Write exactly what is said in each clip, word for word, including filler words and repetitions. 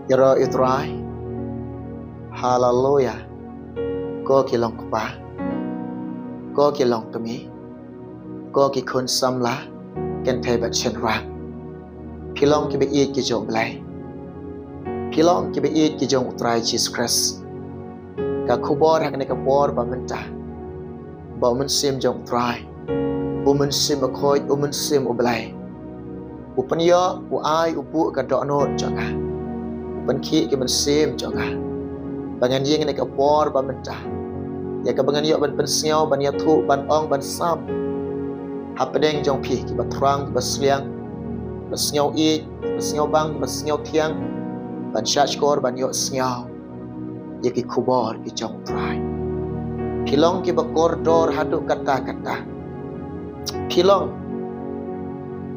Ïaroh ïa u Trai. Haleluya. Ko ki long kpa, ko ki long kmie, ko ki khun samla, kynthei bad shynrang, phi long kiba ïeit ki jong u Blei. Phi long kiba ïeit ki jong u Trai Jisu Khrist. Ka khubor ha kane ka por ba mynta, ba u Mynsiem jong u Trai, u Mynsiem Bakhuid, u Mynsiem u Blei, u pynïoh, u ai, u buh ka dohnud jong nga, u pynkhih ki mynsiem jong nga, ba ngan ïeng ha kane ka por ba mynta, ïa kaba ngan ïoh ban pynsngew, ban ïathuh, ban ong, ban sam hapdeng jong phi kiba thrang, kiba sliang, kiba sngew ïeit, kiba sngew bang, kiba sngew thiang, ban shahshkor, ban ïohsngew ïa ki khubor ki jong u Trai. Phi long kiba kordor haduh katta katta. Phi long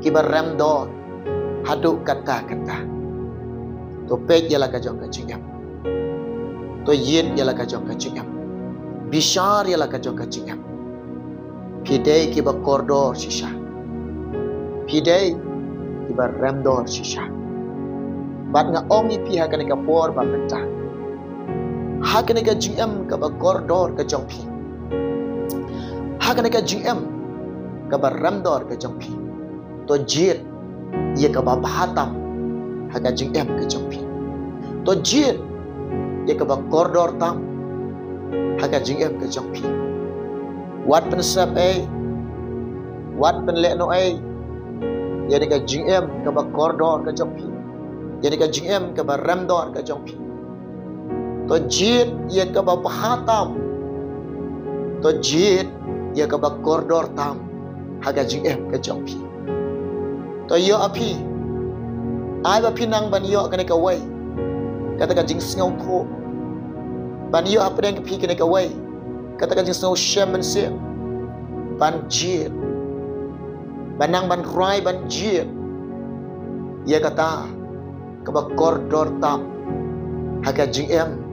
kiba remdor haduh katta katta. To peit ïa la ka jong ka jingim. To ïeit ïa la ka jong ka jingim. Bishar ïa la ka jong ka jingim. Phi dei kiba kordor shisha. Phi dei kiba remdor shisha. Bad nga ong ïa phi ha kane ka por ba mynta, ha kane ka jingim kaba kordor ka jong phi, ha kane ka jingim kaba remdor ka jong phi, to jied ïa kaba bha tam ha ka jingim ka jong phi. To jied ïa kaba kordor tam ha ka jingim ka jong phi. Wat pynsep ei, wat pynlehnoh ei ïa kane ka jingim kaba kordor ka jong phi, ïa kane ka jingim kaba remdor ka jong phi. To jied ïa kaba bha tam. To jied ïa kaba kordor tam ha ka jingim ka jong phi. To ïoh ha phi, ai ba phi nang ban ïoh kane kawei, kata ka jingsngewthuh, ban ïoh hapdeng ka phi kane kawei, kata ka jingsngewshem mynsiem, ban jied, ban nang ban rai ban jied ïa kata kaba kordor tam ha ka jingim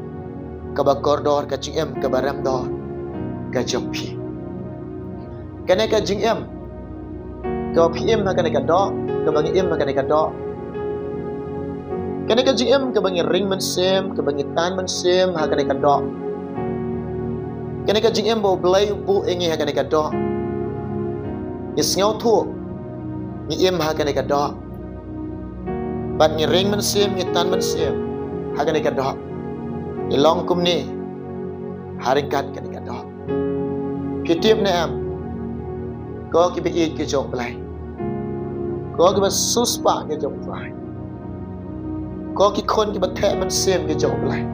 kaba kordor, ka jingim kaba remdor ka jong phi. Kane ka jingim kaba phi im ha kane ka doh, kaba ngi im ha kane ka doh, kane ka jingim kaba ngi ring mynsiem, kaba ngi tan mynsiem ha kane ka doh, kane ka jingim ba u Blei u buh ïa ngi ha kane ka doh, ngi sngewthuh, ngi im ha kane ka doh, bad ngi ring mynsiem, ngi tan mynsiem ha kane ka doh. Ngi long kumne ha ryngkat kane ka doh. Phi tip ne em, ko kiba ïeit ki jong u Blei, ko kiba siewspah ki jong u Trai, ko ki khun kiba theh mynsiem ki jong u Blei,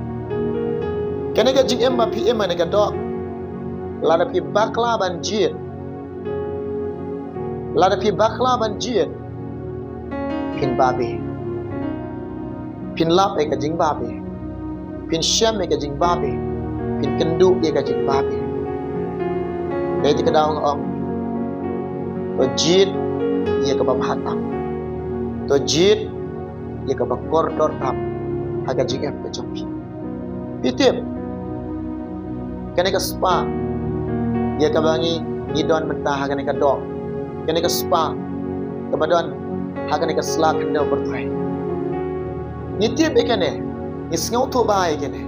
kane ka jingim ba phi im ha kane ka doh, lada phi bakla ban jied, lada phi bakla ban jied, phin babe. Phin lap ïa ka jingbabe. Phin shem ïa ka jingbabe. Phin kynduh ïa ka jingbabe. Dei te ka daw nga ong, to jied ïa kaba bha tam. To jied ïa kaba kordor tam ha ka jingim ka jong phi. Phi tip, kane ka spah ïa kaba ngi, ngi don mynta ha kane ka doh, kane ka spah kaba don ha kane ka sla khyndew pyrthei, ngi tip ïa kane, ngi sngewthuh bha ïa kane.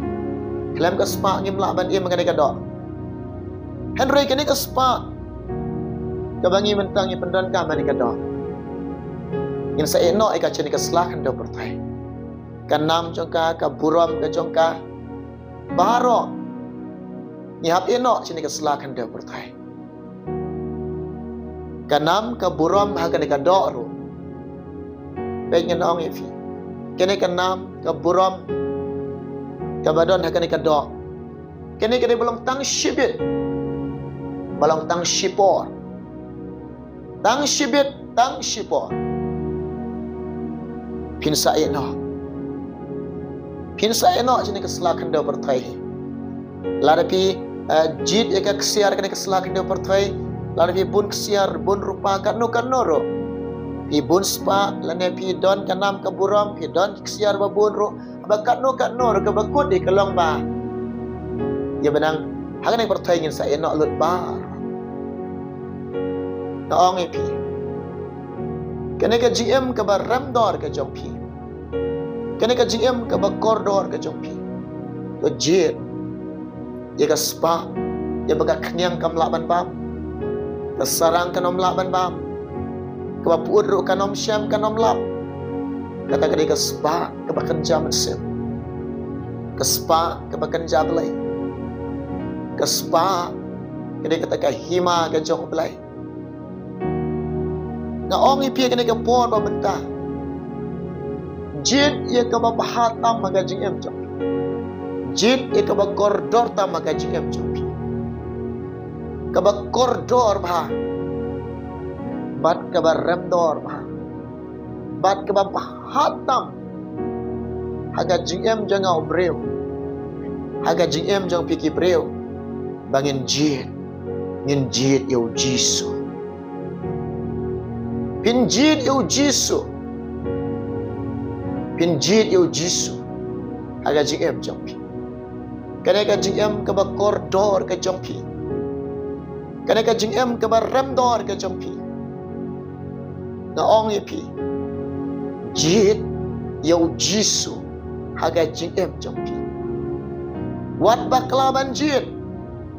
Khlem ka spah ngim lah ban im ha kane ka doh. Hynrei kane ka spah kaba ngi mynta ngi pyndonkam ha kane ka doh, ngin sa ïeh noh ïa ka sha kane ka sla khyndew pyrthei. Ka nam jong ka, ka burom ka jong ka, baroh ngi hap ïeh noh sha kane ka sla khyndew pyrthei. Ka nam ka burom ha kane ka doh ruh, peit ngan ong ïa phi, kane ka nam ka burom kaba don ha kane ka doh, kane ka dei ba long tang shibit, ba long tang shipor. Tang shibit, tang shipor. Phin sa ïeh noh. Phin sa ïeh noh sha kane ka sla khyndew pyrthei hi. Lada phi, eh, jied ïa ka ksiar kane ka sla khyndew pyrthei, lada phi bun ksiar, bun rupa, katno katno ruh, phi bun spah, lane phi don ka nam ka burom, phi don ksiar ba bun ruh, ba katno katno ruh, kaba kut hi ka long ba ïa ba nang ha kane ka pyrthei ngin sa ïeh noh lut baroh. Nga ong ïa phi, kane ka jingim kaba remdor ka jong phi, Kane ka jingim kaba kordor ka jong phi. To jied ïa ka spah, ïa ba ka khñiang kam lah ban bam, ka sarang kan ym lah ban bam, kaba pyut ruh kan ym shem, kan ym lap. Kata ka dei ka spah kaba kynja mynsiem, ka spah kaba kynja Blei, ka spah ka dei kata ka hima ka jong U Blei. Nga ong ïa phi kane ka por ba mynta, jied ïa kaba bha tam ha ka jingim jong phi. Jied ïa kaba kordor tam ha ka jingim jong phi. Kaba kordor bha bad kaba remdor bha bad kaba bha tam ha ka jingim jong nga u briew, ha ka jingim jong phi ki briew, ba ngin jied, ngin jied ïa U Jisu. Phin jied ïa U Jisu. Phin jied ïa U Jisu ha ka jingim jong phi. Kane ka jingim kaba kordor ka jong phi, kane ka jingim kaba remdor ka jong phi, nga ong ïa phi, jied ïa U Jisu ha ka jingim jong phi. Wat bakla ban jied.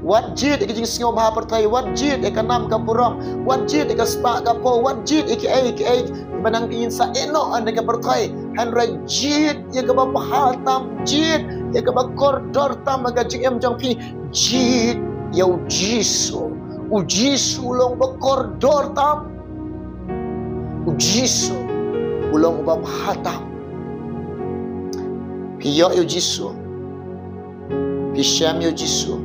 Wat jied ïa ka jingsngewbha pyrthei, wat jied ïa ka nam ka burom, wat jied ïa ka spah ka phew, wat jied ïa kiei kiei ba nang ïa sa ïehnoh ha ka pyrthei. Hynrei jied ïa kaba bha tam, jied ïa kaba kordor tam ha ka jingim jong phi. Jied ïa U Jisu. U Jisu u long ba kordor tam. U Jisu u long ba bha tam. Phi ïoh ïa U Jisu, phi shem ïa U Jisu,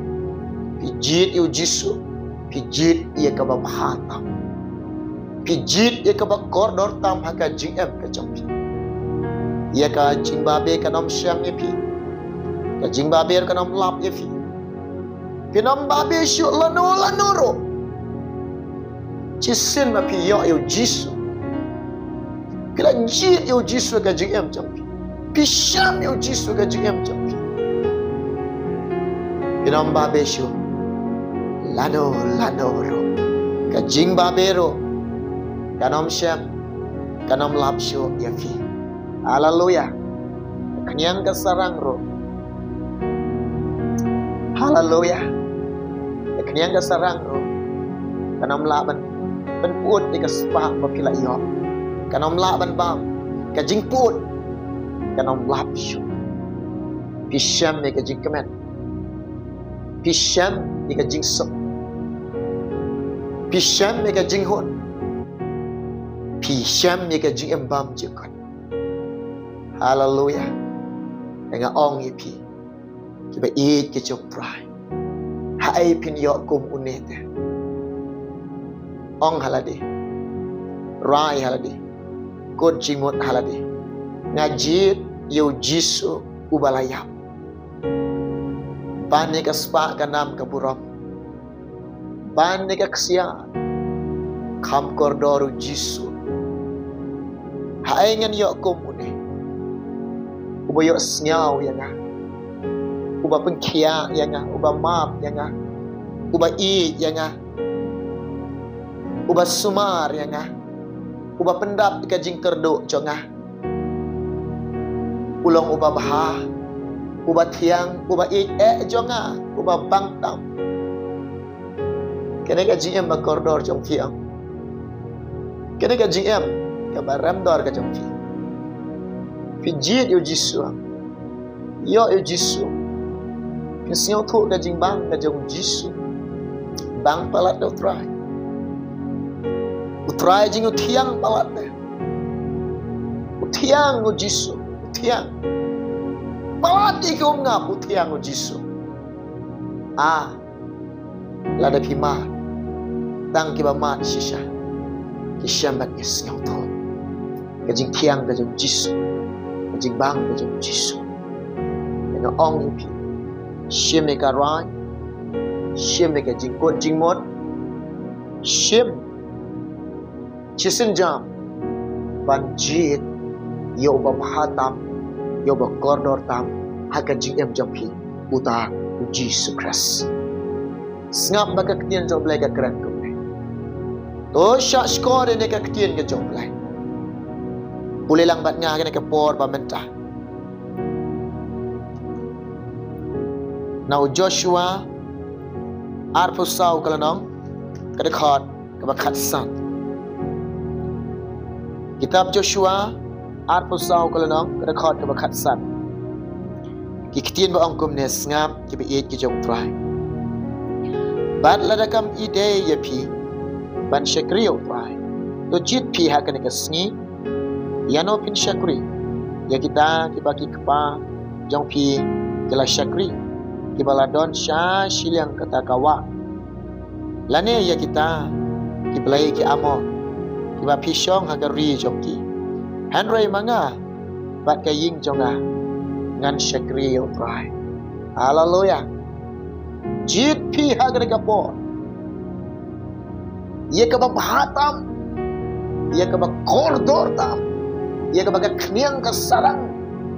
phi jied ïa U Jisu, phi jied ïa kaba bha tam. Phi jied ïa kaba kordor tam ha ka jingim ka jong phi. Ïa ka jingbabe kan ym shem ïa phi, ka jingbabe kan ym lap ïa phi. Phin ym babe shuh lano lano ruh. Shisien ma phi ïoh ïa U Jisu, phi la jied ïa U Jisu ha ka jingim jong phi, phi shem ïa U Jisu ha ka jingim jong phi, phin ym babe shuh lano lano ruh. Ka jingbabe ruh kan ym shem, kan ym lap shuh ïa phi. Haleluya. Ka khñiang ka sarang ruh. Haleluya. Ka khñiang ka sarang ruh kan ym lah ban, ban pyut ïa ka spah ba phi la ïoh. Kan ym lah ban bam. Ka jingpyut kan ym lap shuh. Phi shem ïa ka jingkmen. Phi shem ïa ka jingsuk. Phi shem ïa ka jinghun. Phi shem ïa ka jingim bymjukut. Haleluya. Nga ong ïa phi kiba ïeit ki jong U Trai, haei phin ïoh kum une te? Ong ha lade, rai ha lade, kut jingmut ha lade, nga jied ïa U Jisu uba la ïap. Ban ïa ka spah ka nam ka burom, ban ïa ka ksiar, kham kordor U Jisu. Haei ngan ïoh kum une uba ïohsngew ïa nga, uba pynkhiah ïa nga, uba map ïa nga, uba ïeit ïa nga, uba sumar ïa nga, uba pyndap ïa ka jingkyrduh jong nga. U long uba bha, uba thiang, uba ïeit eh jong nga, uba bang tam. Kane ka jingim ba kordor jong phi em? Kane ka jingim kaba remdor ka jong phi? Phi jied ïa U Jisu em? Ïoh ïa U Jisu. Phi sngewthuh ka jingbang ka jong U Jisu. Bang palat da U Trai. U Trai jong ngi u thiang palat da. U thiang U Jisu, u thiang. Palat ïa ki umngap, u thiang U Jisu. Ah, lada phi mad, tang kiba mad shisha ki shem bad ki sngewthuh ka jingthiang ka jong U Jisu, ka jingbang ka jong U Jisu. Nga ong ïa phi, shim ïa ka rai, shim ïa ka jingkut jingmut, shim shisien jam ban jied ïa uba bha tam, ïa uba kordor tam ha ka jingim jong phi, uta U Jisu Khrist. Sngap ba ka ktien jong U Blei ka kren kumne. To shah shkor ïa ka ktien ka jong U Blei. Pule lang bad nga ha kane ka por ba mynta. Na u Joshua arphew saw ka lynnong, ka dkhot kaba khatsan. Kitab Joshua arphew saw ka lynnong, ka dkhot kaba khatsan. Ki ktien ba ong kumne, sngap, kiba ïeit ki jong u Trai. Bad lada kam ïeit ïa phi ban shakri ïa u Trai, to jied phi ha kane ka sngi ïano phin shakri. Ïa kita kiba ki kpa jong phi ki la shakri, kiba la don sha shiliang kata ka wah, lane ïa kita ki blei ki Amor, kiba phi shong ha ka ri jong ki. Hynrei ma nga bad ka ïing jong nga, ngan shakri ïa u Trai. Haleluya. Jied phi ha kane ka por ïa kaba bha tam, ïa kaba kordor tam, ïa kaba ka khñiang ka sarang,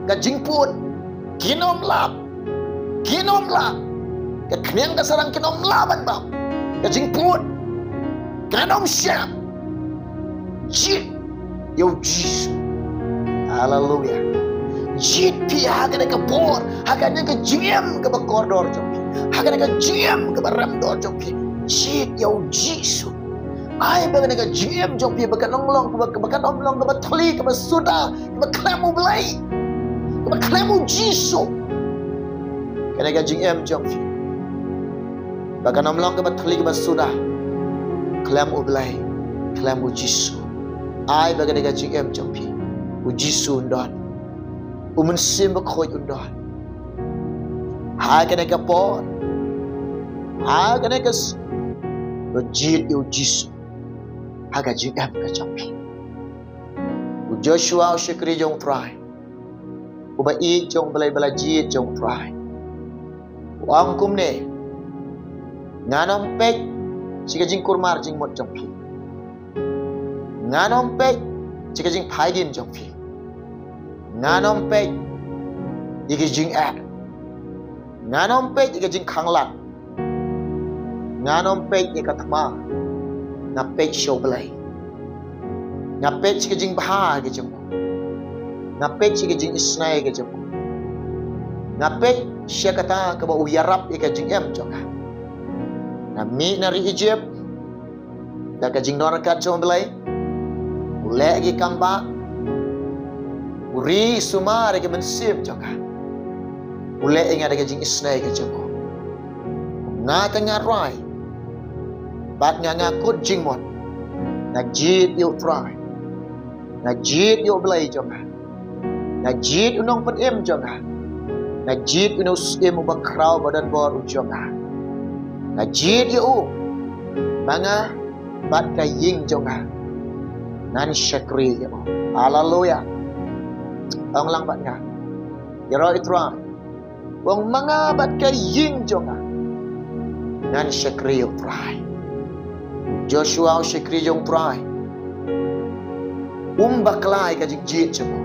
ka jingpud, kin ym lap, kin ym lap. Ka khñiang ka sarang kin ym lap ban bam. Ka jingpud kan ym shah. Jied ïa u Jisu. Haleluya. Jied phi ha kane ka por, ha kane ka jingim kaba kordor jong phi, ha kane ka jingim kaba remdor jong phi. Jied ïa u Jisu. Ai ba kane ka jingim jong phi ba kan ym long, ba, ba kan ym long kaba thylli, kaba suda, kaba khlem u Blei, kaba khlem u Jisu. Kane ka jingim jong phi ba kan ym long kaba thylli, kaba suda, khlem u Blei, khlem u Jisu. Ai ba kane ka jingim jong phi u Jisu un don, u Mynsiem Bakhuid un don. Ha kane ka por, ha kane ka s-, to jied ïa u Jisu ha ka jingim ka jong phi. U Joshua u shakri jong u Trai, uba ïeit jong u Blei, ba la jied jong u Trai, u ong kumne: Ngan ym peit sha ka jingkulmar jingmut jong phi. Ngan ym peit sha ka jingphaidien jong phi. Ngan ym peit ïa ka jingeh. Ngan ym peit ïa ka jingkhanglad. Ngan ym peit ïa ka thma. Nga peit sha u Blei. Nga peit sha ka jingbha ka jong u. Nga peit sha ka jingisynei ka jong u. Nga peit sha kata kaba u ïarap ïa ka jingim jong nga. Nga mih na ri Ijipt da ka jingdon ryngkat jong u Blei. U leh ïa ki kam bah. U ri sumar ïa ka mynsiem jong nga. U leh ïa nga da ka jingisynei ka jong u. Nga te nga rai bad nga nga kut jingmut. Nga jied ïa u Trai. Nga jied ïa u Blei jong nga. Nga jied u Nongpynim jong nga. Nga jied ïa u Syiem uba khraw ba don bor u jong nga. Nga jied ïa u. Ma nga bad ka ïing jong nga, ngan shakri ïa u. Haleluya. Ong lang bad nga. Ïaroh ïa u Trai. Ong: Ma nga bad ka ïing jong nga, ngan shakri ïa u Trai. Joshua u shakri jong u Trai, um bakla ïa ka jingjied jong u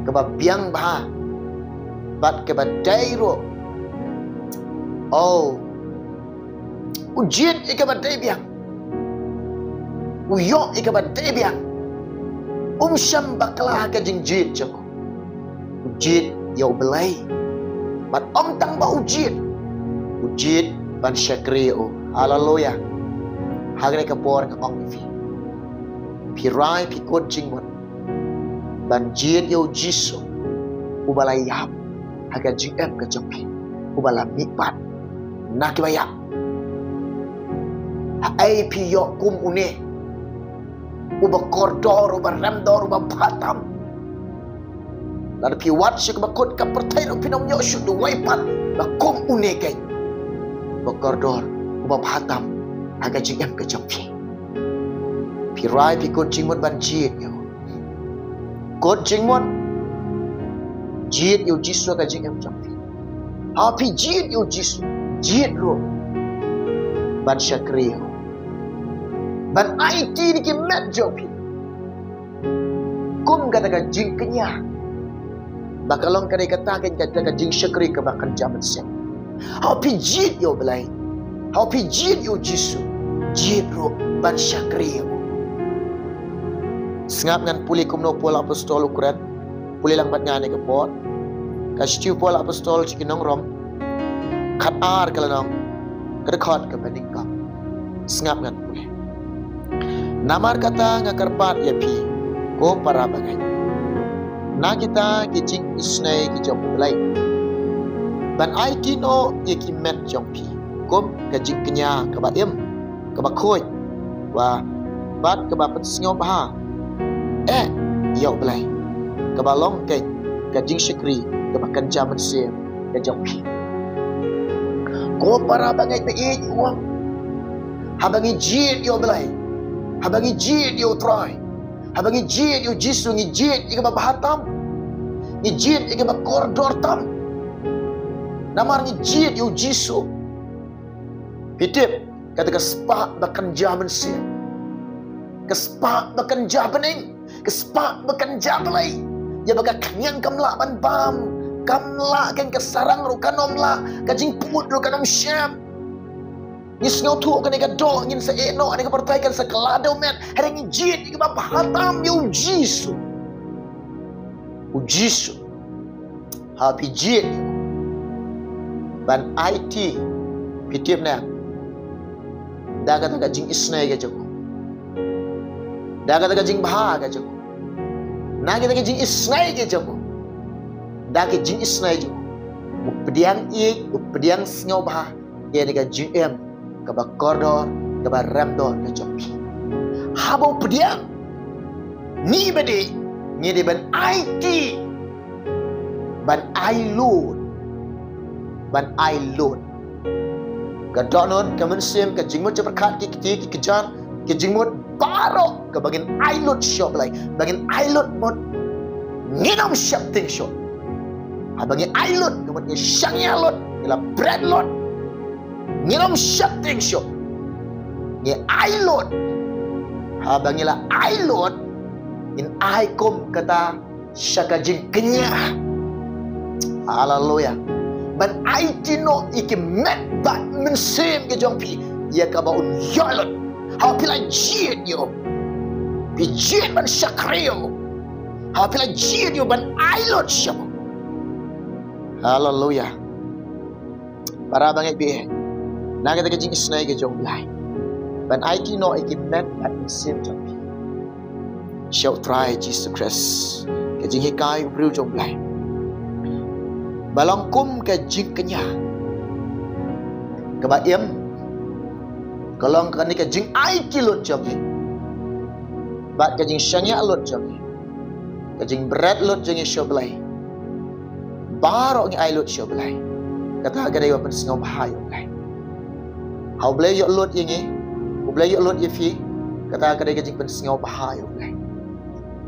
kaba biang bha bad kaba dei ruh. Oh, u jied ïa kaba dei biang. U ïoh ïa kaba dei biang. Um shym bakla ha ka jingjied jong u. U jied ïa u Blei. Bad ym tang ba u jied, u jied ban shakri ïa u. Haleluya. Ha kane ka por nga ong ïa phi, phi rai phi kut jingmut ban jied ïa u Jisu uba la ïap ha ka jingim ka jong phi, uba la mihpat na kiba ïap. Haei phi ïoh kum une uba kordor, uba remdor, uba bha tam? Lada phi wad sha kaba kut ka pyrthei ruh phin ym ïoh shuh, duwai pat ba kum une keiñ uba kordor, uba bha tam ha ka jingim ka jong phi. Phi rai phi kut jingmut ban jied ïa u. Kut jingmut. Jied ïa u Jisu ha ka jingim jong phi. Ha phi jied ïa u Jisu, jied ruh ban shakri ïa u, ban aiti da ki met jong phi kum kata ka jingkñia, ba ka long ka dei kata ka, kata ka jingshakri kaba kynja mynsiem. Ha phi jied ïa u Blei, ha phi jied ïa u Jisu, jied ruh ban shakri ïa u. Sngap, ngan pule kumno u Paul apostol u kren. Pule lang bad nga ha kane ka por. Ka shithi u Paul apostol sha ki nong Rom, Khat ar ka la ong, ka dkhot kaba nyngkong. Sngap ngan pule. Namar kata nga kyrpad ïa phi, ko para bangeit, na kita ki jingisynei ki jong U Blei, ban aiti noh ïa ki met jong phi kum ka jingkñia kaba im, kaba khuid, wa bad kaba pynsngewbha eh ïa U Blei, kaba long keiñ ka jingshakri kaba kynja mynsiem ka jong phi. Ko para bangeit ba ïeit, u ong, haba ngi jied ïa U Blei, haba ngi jied ïa U Trai, haba ngi jied ïa U Jisu, ngi jied ïa kaba bha tam, ngi jied ïa kaba kordor tam. Namar ngi jied ïa U Jisu. Phi tip, kata ka spah ba kynja mynsiem, ka spah ba kynja bneng, ka spah ba kynja Blei, ïa ba ka khñiang kam lah ban bam, kam lah keiñ ka sarang ruh kan ym lah, ka jingput ruh kan ym sham. Ngi sngewthuh kane ka doh ngin sa ïeh noh, kane ka pyrthei kan sa kylla da u met. Hynrei ngi jied ïa kaba bha tam ïa U Jisu. U Jisu, ha phi jied ban aiti, phi tip ne, da kata ka jingisynei ka jong u, da kata ka jingbha ka jong u, na kata ka jingisynei ka jong u, da ka jingisynei jong u, u pdiang ïeit, u pdiang sngewbha ïa kane ka jingim kaba kordor, kaba remdor ka jong phi. Haba u pdiang, ngi ba dei, ngi dei ban aiti, ban ai lut, ban ai lut. Ka dohnud, ka mynsiem, ka jingmut jingpyrkhat, ki kti, ki kjat, ki jingmut baroh, kaba ngin ai lut sha U Blei, ba ngin ai lut mut ngin ym sheptieng shuh. Haba ngi ai lut, ka mut ngi shaniah lut, ngi la bret lut, ngin ym sheptieng shuh. Ngi ai lut. Haba ngi la ai lut, ngin ai kum kata sha ka jingkñia. Haleluya. Ban aiti noh ïa ki met bad mynsiem ki jong phi ïa kaba un ïoh lut. Haba phi la jied ïa u, phi jied ban shakri ïa u, haba phi la jied ïa u ban ai lut sha u. Haleluya. Para bangeit, phi na kata ka jingisynei ka jong U Blei, ban aiti noh ïa ki met bad mynsiem jong phi sha U Trai Jisu Khrist. Ka jinghikai u briew jong U Blei ba long kum ka jingkñia kaba im, ka long kane ka jingaiti lut jong ngi bad ka jingshaniah lut jong ngi, ka jingbret lut jong ngi sha U Blei. Baroh ngi ai lut sha U Blei. Kata ka dei ba pynsngewbha ïa U Blei. Ha U Blei ïoh lut ïa ngi, U Blei ïoh lut ïa phi, kata ka dei ka jingpynsngewbha ïa U Blei.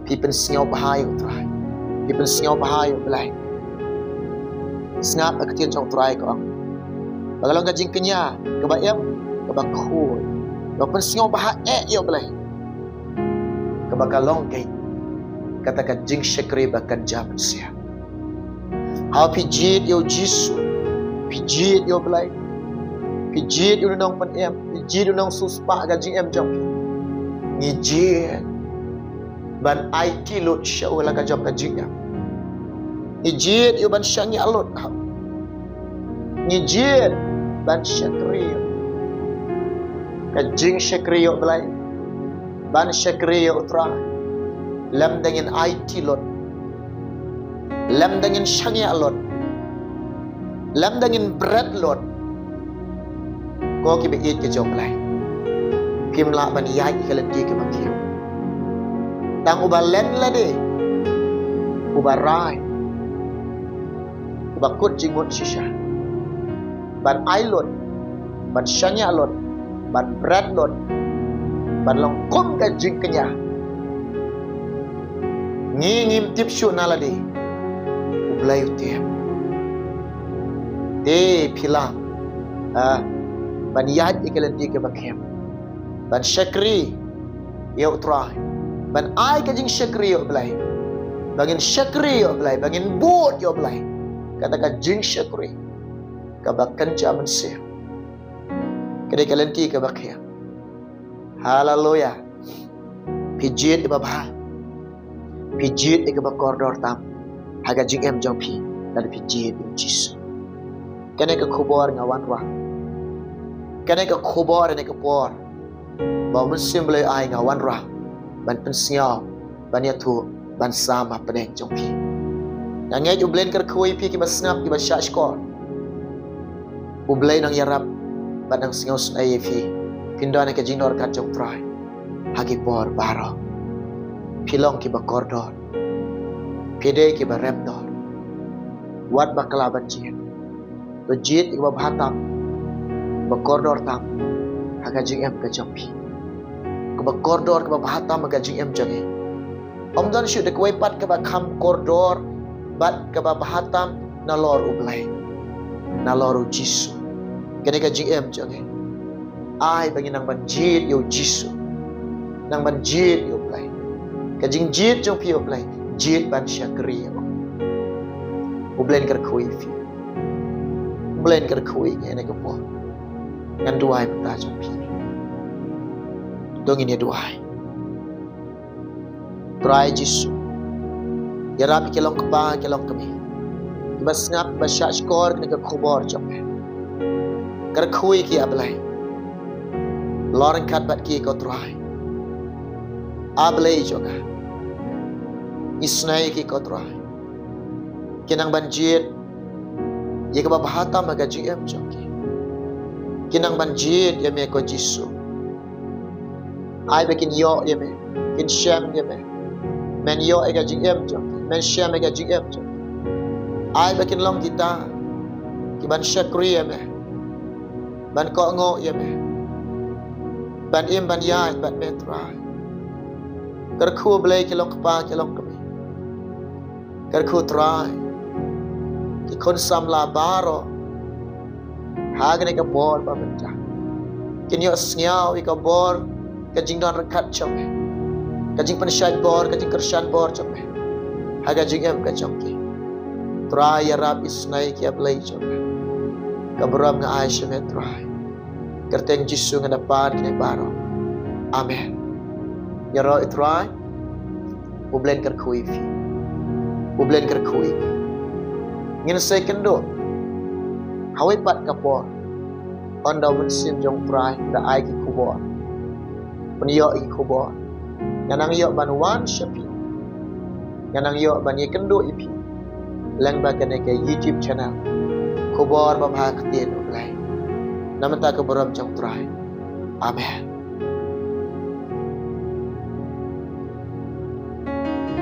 Phi pynsngewbha ïa U Trai, phi pynsngewbha ïa U Blei. Sngap ka ktien jong U Trai ka ong, ba ka long ka jingkñia kaba im, kaba khuid, kaba pynsngewbha eh ïa U Blei, kaba ka long keiñ kata ka jingshakri ba kynja mynsiem. Haba phi jied ïa U Jisu, phi jied ïa U Blei, phi jied ïa U Nongpynim, phi jied ïa U Nongsiewspah ka jingim jong phi. Ngi jied ban aiti lut sha u la ka jong ka jingim. Ngi jied ïa u ban shaniah lut. Ngi jied ban shakri ïa u. Ka jingshakri ïa U Blei, ban shakri ïa U Trai, lymda ngin aiti lut, lymda ngin shaniah lut, lymda ngin bret lut. Ko kiba ïeit ki jong U Blei, phim lah ban ïaid ïa ka lynti kaba khim. Tang uba len lade, uba rai, uba kut jingmut shisha ban ai lut, ban shaniah lut, ban bret lut, ban long kum ka jingkñia. Ngi ngim tip shuh na lade, U Blei u tip. Te phi lah, ah, ban ïaid ïa ka lynti kaba khim, ban shakri ïa U Trai, ban ai ka jingshakri ïa U Blei, ba ngin shakri ïa U Blei, ba ngin bud ïa U Blei. Kata ka jingshakri kaba kynja mynsiem, ka dei ka lynti kaba khim. Haleluya. Phi jied ïa ba bha, phi jied ïa kaba kordor tam ha ka jingim jong phi, lada phi jied ïa U Jisu. Kane ka khubor nga wanrah. Kane ka khubor, kane ka por ba u Mynsiem Blei u ai, nga wanrah ban pynsngew, ban ïathuh, ban sam ha pdeng jong phi. Nga ngeit U Blei un kyrkhu ïa phi kiba sngap, kiba shahshkor. U Blei un nang ïarap bad un nang sngewsynei ïa phi. Phin don ha ka jingdon ryngkat jong U Trai ha ki por baroh. Phi long kiba kordor. Phi dei kiba remdor. Wat bakla ban jied. To jied ïa kaba bha tam, ba kordor tam ha ka jingim ka jong phi. Kaba kordor, kaba bha tam ha ka jingim jong ngi. Ym don shuh da kawei pat kaba kham kordor bad kaba bha tam nalor U Blei, nalor U Jisu. Kane ka jingim jong ngi, ai ba ngin nang ban jied ïa U Jisu, nang ban jied ïa U Blei. Ka jingjied jong phi ïa U Blei, jied ban shakri ïa U. U Blei un kyrkhu ïa phi. U Blei un kyrkhu ïa ngi ha kane ka por. Ngan duwai mynta jong phi. To ngin ïa duwai. Trai Jisu, ïarap ïa ki long kpa, ki long kmie, kiba sngap, kiba shahshkor ïa kane ka khubor jong me. Kyrkhu ïa ki, A Blei. Long ryngkat bad ki, ko Trai. A Blei jong nga, isynei ïa ki, ko Trai. Kin nang ban jied ïa kaba bha tam ha ka jingim jong ki. Kin nang ban jied ïa me, ko Jisu. Ai ba kin ïoh ïa me, kin shem ïa me. Men ïoh ïa ka jingim jong ki, men shem ïa ka jingim jong ki. Ai ba kin long kita kiban shakri ïa me, ban kohnguh ïa me, ban im ban ïaid bad me, Trai. Kyrkhu, Blei, ki long kpa, ki long kmie. Kyrkhu, Trai, ki khun samla baroh ha kane ka bor ba mynta. Kin ïohsngew ïa ka bor, ka jingdon ryngkat jong me, ka jingpynshait bor, ka jingkyrshan bor jong me ha ka jingim ka jong ki. Trai, ïarap, isynei ïa ki, A Blei jong nga. Ka burom nga ai sha me, Trai. Kyrteng Jisu nga da pan kine baroh. Amen. Ïaroh ïa U Trai. U Blei un kyrkhu ïa phi. U Blei un kyrkhu ïa phi. Ngin sa ïakynduh ha kawei pat ka por, ynda U Mynsiem jong U Trai un da ai ki khubor, pynïoh ïa ki khubor. Ngan nang ïoh ban wan sha phi. Ngan nang ïoh ban ïakynduh ïa phi lyngba kane ka YouTube channel, Khubor Babha Ktien U Blei. Na bynta ka burom jong U Trai. Amen.